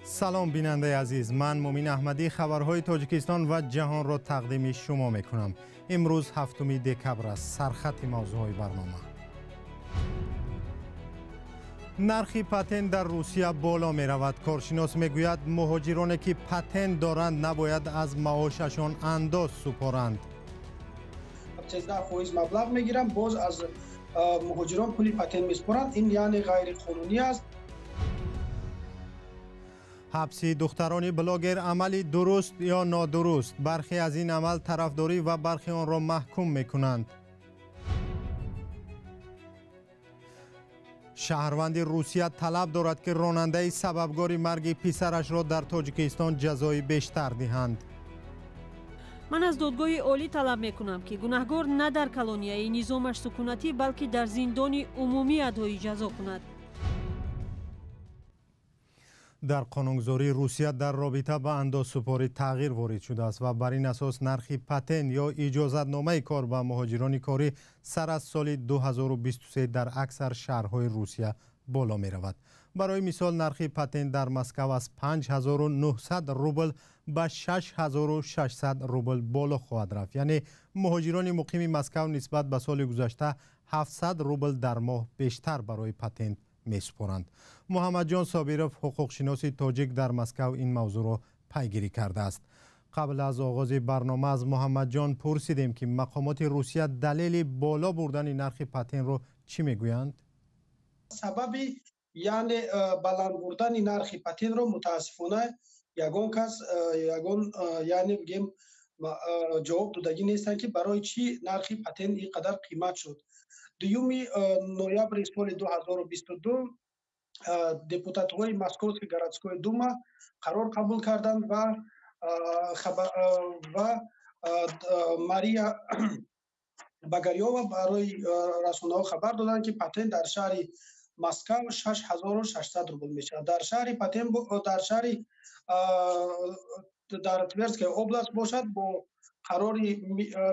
Салом, бинандаи азиз. Ман Мумин Аҳмадӣ хабарҳои Тоҷикистон ва ҷаҳонро тақдими шумо мекунам. Имрӯз 7 декабр аст. Сархати мавзӯъҳои барнома. Нархи патент дар Русия боло меравад. Коршинос мегӯяд, муҳоҷироне ки патент доранд, набояд аз маошашон андоз супоранд. 13% маблағ мегиранд, боз аз муҳоҷирон пули патент месупоранд. Ин яъне ғайриқонунӣ аст. Ҳабси духтарони блогер амали дуруст ё нодуруст? Бархе аз ин амал тарафдорӣ ва бархе онро маҳкум мекунанд. Шаҳрванди Русия талаб дорад, ки ронандаи сабабгори марги писарашро дар Тоҷикистон ҷазои бештар диҳанд. Ман аз додгоҳи олӣ талаб мекунам, ки гунаҳгор на дар колонияи низомаш сукунатӣ, балки дар зиндони умумӣ адои ҷазо кунад. Дар қонунгузории Русия дар робита ба андозсупорӣ тағйир ворид шудааст ва бар ин асос нархи патент ё иҷозатномаи кор ба муҳоҷирони корӣ сар аз соли 2023 дар аксар шаҳрҳои Русия боло меравад. Барои мисол, нархи патент дар Москав аз 5900 рубл ба 6600 рубл боло хоҳад рафт. Яъне муҳоҷирони муқими Москав нисбат ба соли гузашта 700 рубл дар моҳ бештар барои патент месупоранд. Муҳаммадҷон Собиров, ҳуқуқшиноси тоҷик дар Москав, ин мавзӯъро пайгирӣ кардааст. Қабл аз оғози барнома аз Муҳаммадҷон пурсидем, ки мақомоти Русия далели боло бурдани нархи патентро чӣ мегӯянд? Сабаби яъне баланд бурдани нархи патентро мутаассифона ягон кас ягон яъне бигем ҷавоб додагӣ нестанд, ки барои чӣ нархи патент ин қадар қимат шуд. 2 ноябри соли 2022 депутатҳои Московской городской дума қарор қабул карданд ва Мария Багарёва барои расонаҳо хабар доданд, ки патент дар шаҳри Москав 6600 рубл мешавад. Дар шаҳри патент дар шаҳри дар Тверская область бошад, бо қарори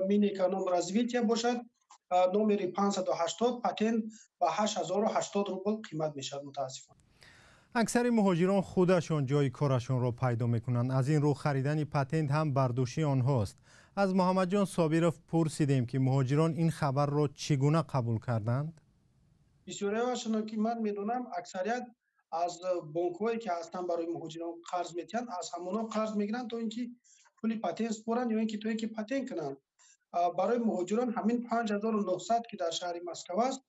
Минэкономразвития бошад, номери 580 патент ба 8080 рубл қимат мешавад. Мутаассифона, аксари муҳоҷирон худашон ҷои корашонро пайдо мекунанд. Аз ин рӯ харидани патент ҳам бар дӯши онҳост. Аз Муҳаммадҷон Собиров пурсидем, ки муҳоҷирон ин хабарро чӣ гуна қабул карданд? Бисёриашонро, ки ман медонам, аксарият аз бонкҳое ки ҳастанд, барои муҳоҷирон қарз метиҳанд, аз ҳамонҳо қарз мегиранд, то ин ки пули патент супоранд ё ин ки то ин ки патент кунанд. Барои муҳоҷирон ҳамин 5900, ки дар шаҳри Москав аст,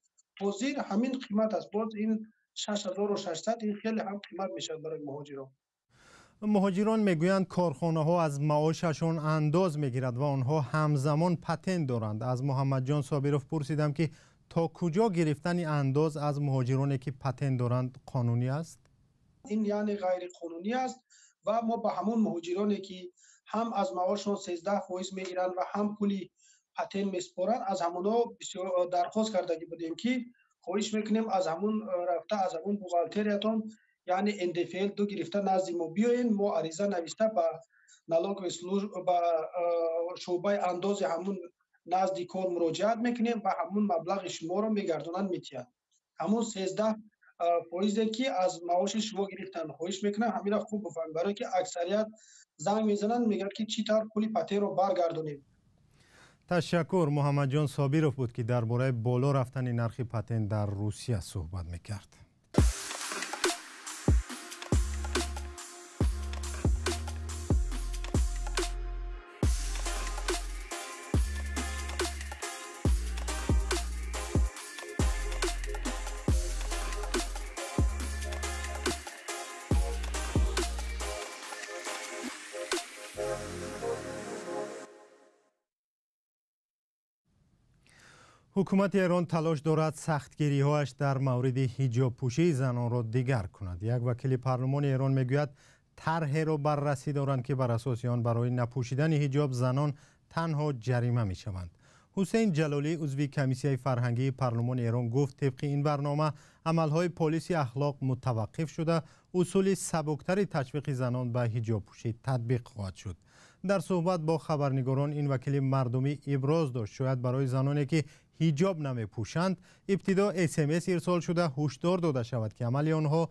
ҳозир ҳамин қимат аст. Боз ин 6600 ин хеле ҳам қимат мешавад барои муҳоҷирон. Муҳоҷирон мегӯянд, корхонаҳо аз маошашон андоз мегирад ва онҳо ҳамзамон патент доранд. Аз Муҳаммадҷон Собиров пурсидам, ки то куҷо гирифтани андоз аз муҳоҷироне ки патент доранд қонунӣ аст? Ин яъне ғайриқонунӣ аст ва мо ба ҳамон муҳоҷироне, ки ҳам аз маошшон 13% мегиранд ва ҳам пули патент месупоранд, аз ҳамонҳо бисёр дархост кардагӣ будем, ки хоҳиш мекунем, аз ҳамун рафта, аз ҳамун бухгалтериятон, яъне НДФЛ ду гирифта, назди мо биёен. Мо ариза нависта ба налоговый служба, ба шӯъбаи андози ҳамун назди кор муроҷиат мекунем ва ҳамун маблағи шуморо мегардонанд, метиҳанд, ҳамун 13 фоизе, ки аз маоши шумо гирифтанд. Хоҳиш мекунам, ҳаминро хуб бифаҳмед, барое ки аксарият занг мезананд, мегӯянд, ки чӣ тавр пули патентро баргардонем. Ташаккур. Муҳаммадҷон Собиров буд, ки дар бораи боло рафтани нархи патент дар Русия суҳбат мекард. Ҳукумати Эрон талош дорад сахтгириҳояш дар мавриди ҳиҷобпӯшии занонро дигар кунад. Як вакили парлумони Эрон мегӯяд, тарҳеро баррасӣ доранд, ки бар асоси он барои напӯшидани ҳиҷоб занон танҳо ҷарима мешаванд. Ҳусейн Ҷалолӣ, узви комиссияи фарҳангии парлумони Эрон, гуфт, тибқи ин барнома амалҳои полиси ахлоқ мутаваққиф шуда, усули сабуктари ташвиқи занон ба ҳиҷобпӯшӣ татбиқ хоҳад шуд. Дар суҳбат бо хабарнигорон ин вакили мардумӣ иброз дошт, шояд барои заноне ки ҳиҷоб намепӯшанд, ибтидо СМС ирсол шуда ҳушдор дода шавад, ки амали онҳо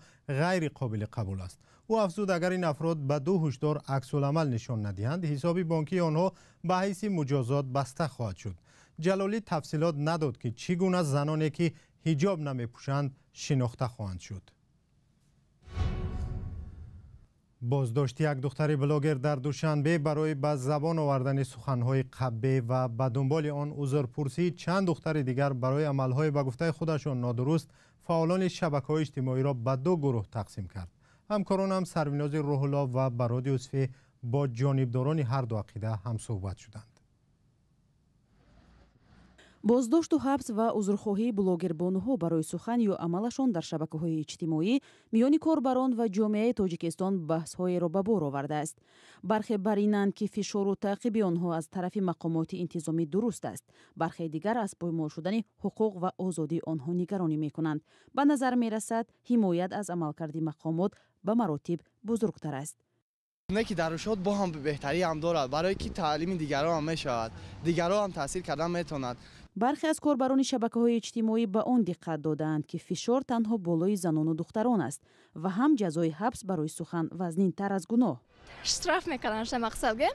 ғайри қобили қабул аст. Ӯ афзуд, агар ин афрод ба ду ҳушдор аксуламал нишон надиҳанд, ҳисоби бонкии онҳо ба ҳайси муҷозот баста хоҳад шуд. Ҷалолӣ тафсилот надод, ки чӣ гуна заноне ки ҳиҷоб намепӯшанд шинохта хоҳанд шуд. Боздошти як духтари блогер дар Душанбе барои ба забон овардани суханҳои қаббе ва ба дунболи он узрпурсии чанд духтари дигар барои амалҳои ба гуфтаи худашон нодуруст фаъолони шабакаҳои иҷтимоиро ба ду гурӯҳ тақсим кард. Ҳамкоронам Сарвинози Рӯҳулло ва Барод Юсуфӣ бо ҷонибдорони ҳар ду ақида ҳамсӯҳбат шуданд. Боздошту ҳабс ва узрхоҳии блогербонуҳо барои сухан ё амалашон дар шабакаҳои иҷтимоӣ миёни корбарон ва ҷомеаи Тоҷикистон баҳсҳоеро ба бор овардааст. Бархе бар инанд, ки фишору таъқиби онҳо аз тарафи мақомоти интизомӣ дуруст аст. Бархе дигар аз поймол шудани ҳуқуқ ва озодии онҳо нигаронӣ мекунанд. Ба назар мерасад, ҳимоят аз амалкарди мақомот ба маротиб бузургтар аст. Не ки дар рушод бо ҳам беҳтарӣ ҳам дорад, барое ки таълими дигарон ҳам мешавад, дигарон ҳам таъсир кардан метавонад. Бархе аз корбарони шабакаҳои иҷтимоӣ ба он диққат додаанд, ки фишор танҳо болои занону духтарон аст ва ҳам ҷазои ҳабс барои сухан вазнинтар аз гуноҳ. Штраф мекарданша мақсадге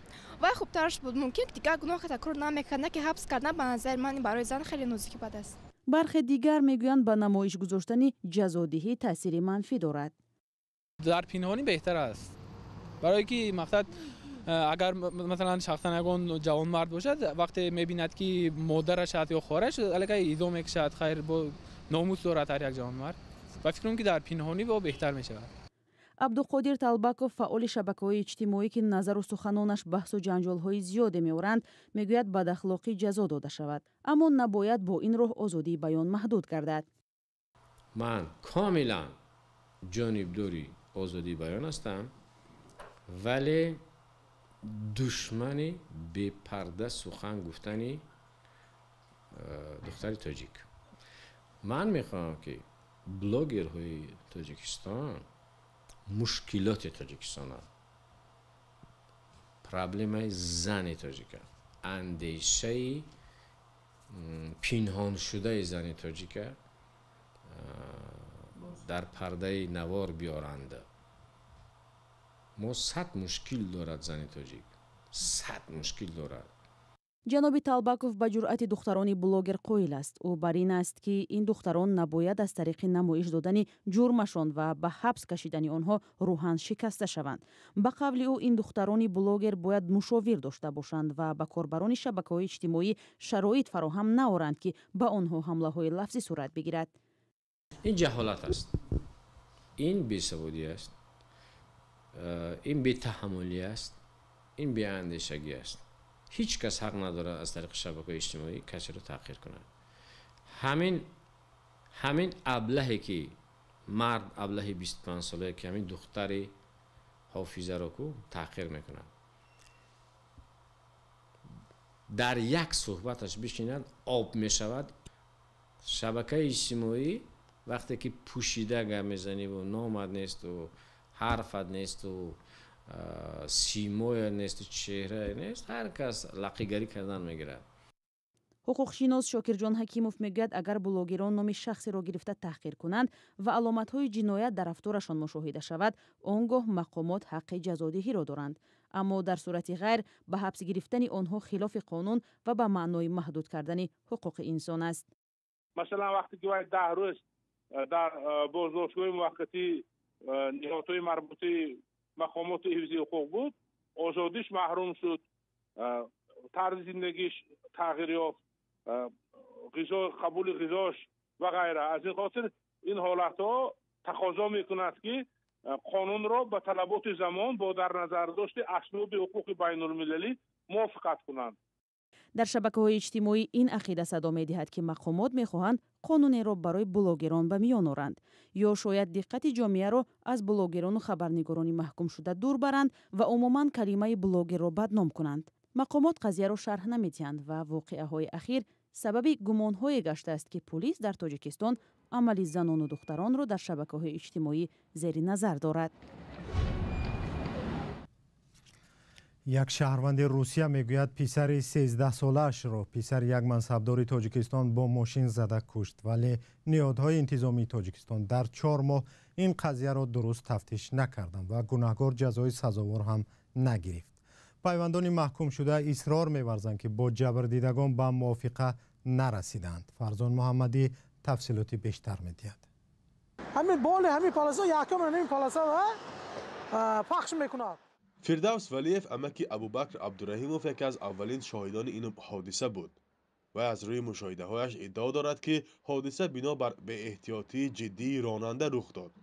вай хубтарш буд, мумкин дигар гуноҳ такрор намекард, на ки ҳабс кардан ба назари ман барои зан хеле нозуки бад аст. Бархе дигар мегӯянд, ба намоиш гузоштани ҷазодиҳӣ таъсири манфӣ дорад. Дар пинҳонӣ беҳтар аст, барое ки мақсад агар масалан шахсан ягон ҷавонмард бошад, вақте мебинад, ки модараш аст ё хоҳараш, аллакай изо мекашад. Хайр, бо номус дорад ҳар як ҷавонмард ва фикр кунам, ки дар пинҳонӣ бо беҳтар мешавад. Абдуқодир Талбаков, фаъоли шабакаҳои иҷтимоӣ, ки назару суханонаш баҳсу ҷанҷолҳои зиёде меоранд, мегӯяд, бадахлоқӣ ҷазо дода шавад, аммо набояд бо ин роҳ озодии баён маҳдуд гардад. Ман комилан ҷонибдори озодии баён ҳастам, вале душмани бепарда сухан гуфтани духтари тоҷик. Ман мехоҳам, ки блогерҳои Тоҷикистон мушкилоти Тоҷикистона, проблемаи зани тоҷика, андешаи пинҳоншудаи зани тоҷика дар пардаи навор биёранд. Мо 100 мушкил дорад зани тоҷик, 100 мушкил дорад. Ҷаноби Талбаков ба ҷуръати духтарони блогер қоил аст. Ӯ бар ин аст, ки ин духтарон набояд аз тариқи намоиш додани ҷурмашон ва ба ҳабс кашидани онҳо рӯҳан шикаста шаванд. Ба қавли ӯ, ин духтарони блогер бояд мушовир дошта бошанд ва ба корбарони шабакаҳои иҷтимоӣ шароит фароҳам наоранд, ки ба онҳо ҳамлаҳои лафзӣ сурат бигирад. Ин ҷаҳолат аст, ин бесаводӣ аст, ин бетаҳаммулӣ аст, ин беандешагӣ аст. Ҳеҷ кас ҳақ надорад аз тариқи шабакаҳои иҷтимоӣ касеро таҳқир кунад. Ҳамин аблаҳе ки мард, аблаҳи 25 солае, ки ҳамин духтари ҳофизаро ку таҳқир мекунад, дар як суҳбаташ бишинад, об мешавад. Шабакаи иҷтимоӣ вақте ки пӯшида гап мезаниву номат несту ҳарфат несту симоя несту чеҳрае нест, ҳар кас лақигарӣ кардан мегирад. Ҳуқуқшинос Шокирҷон Ҳакимов мегӯяд, агар блогерон номи шахсеро гирифта таҳқир кунанд ва аломатҳои ҷиноят дар рафторашон мушоҳида шавад, он гоҳ мақомот ҳаққи ҷазодиҳиро доранд. Аммо дар сурати ғайр ба ҳабс гирифтани онҳо хилофи қонун ва ба маънои маҳдуд кардани ҳуқуқи инсон аст. Масалан, вақте ки вай 10 рӯз дар боздоштгоҳи муваққатӣ ниҳодҳои марбути мақомоти ҳифзи ҳуқуқ буд, озодиш маҳрум шуд, тарзи зиндагиш тағйир ёфт, ғизо, қабули ғизош ва ғайра. Аз ин хотир ин ҳолатҳо тақозо мекунад, ки қонунро ба талаботи замон бо дар назардошти асноди ҳуқуқи байнулмилалӣ мувофиқат кунанд. Дар шабакаҳои иҷтимоӣ ин ақида садо медиҳад, ки мақомот мехоҳанд қонунеро барои блогерон ба миён оранд ё шояд диққати ҷомеаро аз блогерону хабарнигорони маҳкумшуда дур баранд ва умуман калимаи блогерро бадном кунанд. Мақомот қазияро шарҳ намедиҳанд ва воқеаҳои ахир сабаби гумонҳое гаштааст, ки пулис дар Тоҷикистон амали занону духтаронро дар шабакаҳои иҷтимоӣ зери назар дорад. Як шаҳрванди Русия мегӯяд, писари 13-солаашро писари як мансабдори Тоҷикистон бо мошин зада кушт, вале ниҳодҳои интизомии Тоҷикистон дар 4 моҳ ин қазияро дуруст тафтиш накарданд ва гунаҳгор ҷазои сазовор ҳам нагирифт. Пайвандони маҳкумшуда исрор меварзанд, ки бо ҷабрдидагон ба мувофиқа нарасиданд. Фарзон Муҳаммадӣ тафсилоти бештар медиҳад. Ҳамин боли ҳамин полоса якум ҳамин полоса пахш мекунад. Фирдавс Валиев амаки Абубакр Абдураҳимов яке аз аввалин шоҳидони ин ҳодиса буд. Вай аз рӯи мушоҳидаҳояш иддао дорад, ки ҳодиса бинобар беэҳтиётии ҷиддии ронанда рух дод.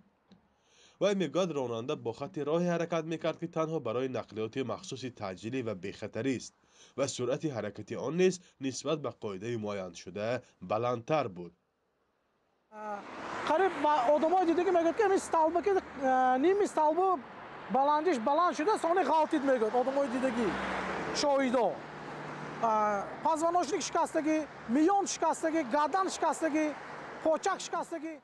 Вай мегӯяд, ронанда бо хатти роҳе ҳаракат мекард, ки танҳо барои нақлиёти махсуси таъҷилӣ ва бехатарист ва суръати ҳаракати он низ нисбат ба қоидаи муайяншуда баландтар буд. Қариб одамои дида, ки мегӯяд, ки столба, ки ними столбу баландиш баланд шуда, сони ғалтид, мегӯяд одамои дидагӣ, шоҳидо. Позвоночник шикастагӣ, миён шикастагӣ, гардан шикастагӣ, почак шикастагӣ.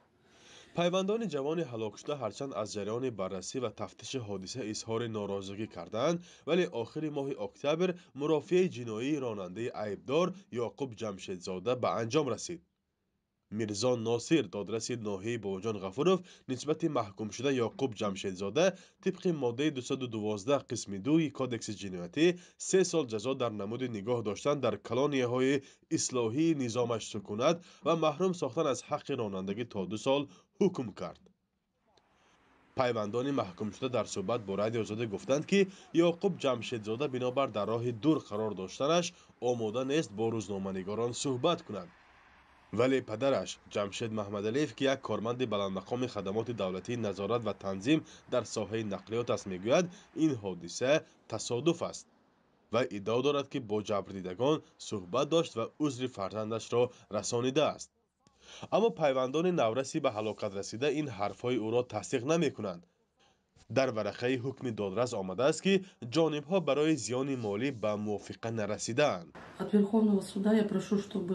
Пайвандони ҷавони ҳалокшуда ҳарчанд аз ҷараёни баррасӣ ва тафтиши ҳодиса изҳори норозигӣ карданд, вале охири моҳи октябр мурофиаи ҷиноии ронандаи айбдор Ёқуб Ҷамшедзода ба анҷом расид. Мирзо Носир, додраси ноҳияи Бобоҷон Ғафуров, нисбати маҳкумшуда Ёқуб Ҷамшедзода тибқи моддаи 212 қисми 2 Кодекси ҷиноятӣ 3 сол ҷазо дар намуди нигоҳ доштан дар колонияҳои ислоҳии низомаш сукунат ва маҳрум сохтан аз ҳаққи ронандагӣ то 2 сол ҳукм кард. Пайвандони маҳкумшуда дар суҳбат бо Радиои Озодӣ гуфтанд, ки Ёқуб Ҷамшедзода бинобар дар роҳи дур қарор доштанаш омода нест бо рӯзноманигорон суҳбат кунад. Вале падараш Ҷамшед Маҳмадалиев, ки як корманди баландмақоми хадамоти давлатии назорат ва танзим дар соҳаи нақлиёт аст, мегӯяд, ин ҳодиса тасодуф аст ва иддао дорад, ки бо ҷабрдидагон суҳбат дошт ва узри фарзандашро расонидааст. Аммо пайвандони навраси ба ҳалокат расида ин ҳарфҳои ӯро тасдиқ намекунанд. Дар варақаи ҳукми додрас омадааст, ки ҷонибҳо барои зиёни молӣ ба мувофиқа нарасидаанд. От Верховного суда я прошу, чтобы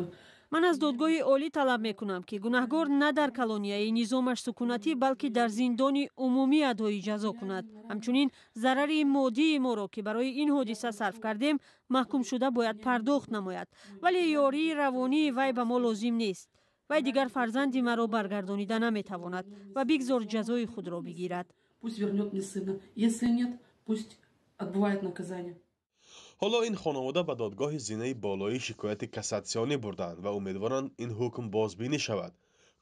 Ман аз додгоҳи олӣ талаб мекунам, ки гунаҳгор на дар колонияи низомаш сукунатӣ, балки дар зиндони умумӣ адои ҷазо кунад. Ҳамчунин зарари моддии моро, ки барои ин ҳодиса сарф кардем, маҳкумшуда бояд пардохт намояд, вале ёрии равонии вай ба мо лозим нест. Вай дигар фарзанди маро баргардонида наметавонад ва бигзор ҷазои худро бигирад. Пусть вернет мне сына, если нет, пусть отбывает наказание. Ҳоло ин хонавода ба додгоҳи зинаи болоӣ шикояти кассатсионӣ бурданд ва умедворанд, ин ҳукм бозбинӣ шавад.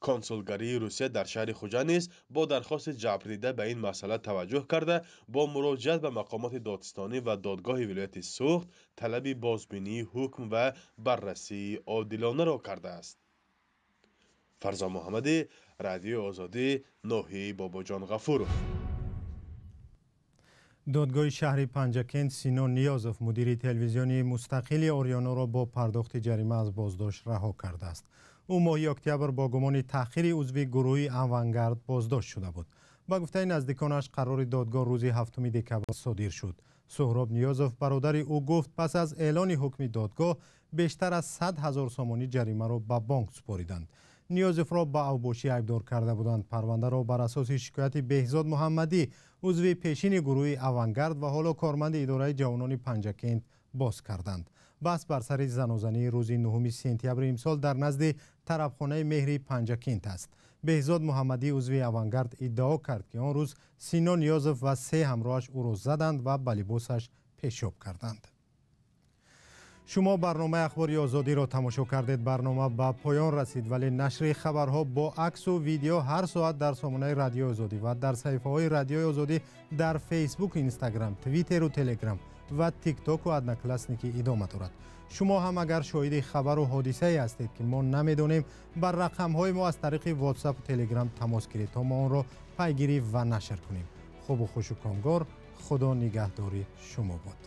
Консулгарии Русия дар шаҳри Хуҷанд низ бо дархости ҷабрдида ба ин масъала таваҷҷӯҳ карда, бо муроҷиат ба мақомоти додстонӣ ва додгоҳи вилояти Суғд талаби бозбинии ҳукм ва баррасии одилонаро кардааст. Фарзон Муҳаммадӣ, Радиои Озодӣ, ноҳияи Бобоҷон Ғафуров. Додгоҳи шаҳри Панҷакент Сино Ниёзов, мудири телевизиони мустақили Ориёноро бо пардохти ҷарима аз боздошт раҳо кардааст. Ӯ моҳи октябр бо гумони таҳқири узви гурӯҳи Авангард боздошт шуда буд. Ба гуфтаи наздиконаш, қарори додгоҳ рӯзи 7 декабр содир шуд. Суҳроб Ниёзов, бародари ӯ, гуфт, пас аз эълони ҳукми додгоҳ бештар аз 100 ҳазор сомонӣ ҷаримаро ба бонк супориданд. Ниёзовро ба авбошӣ айбдор карда буданд. Парвандаро бар асоси шикояти Беҳзод Муҳаммадӣ, узви пешини гурӯҳи Авангард ва ҳоло корманди идораи ҷавонони Панҷакент, боз карданд. Баҳс бар сари занозании рӯзи 9 сентябри имсол дар назди тарабхонаи Меҳри Панҷакент аст. Беҳзод Муҳаммадӣ, узви Авангард, иддао кард, ки он рӯз Сино Ниёзов ва се ҳамроҳаш ӯро заданд ва ба либосаш пешоб карданд. Шумо барномаи Ахбори Озодиро тамошо кардед. Барнома ба поён расид, вале нашри хабарҳо бо аксу видео ҳар соат дар сомонаи Радиои Озодӣ ва дар саҳифаҳои Радиои Озодӣ дар Фейсбук, Инстаграм, Твиттеру Телеграм ва Тиктоку Одноклассники идома дорад. Шумо ҳам агар шоҳиди хабару ҳодисае ҳастед, ки мо намедонем, бар рақамҳои мо аз тариқи Ватсапу Телеграм тамос гиред, то мо онро пайгирӣ ва нашр кунем. Хубу хушу комгор, Худо нигаҳдори шумо бод.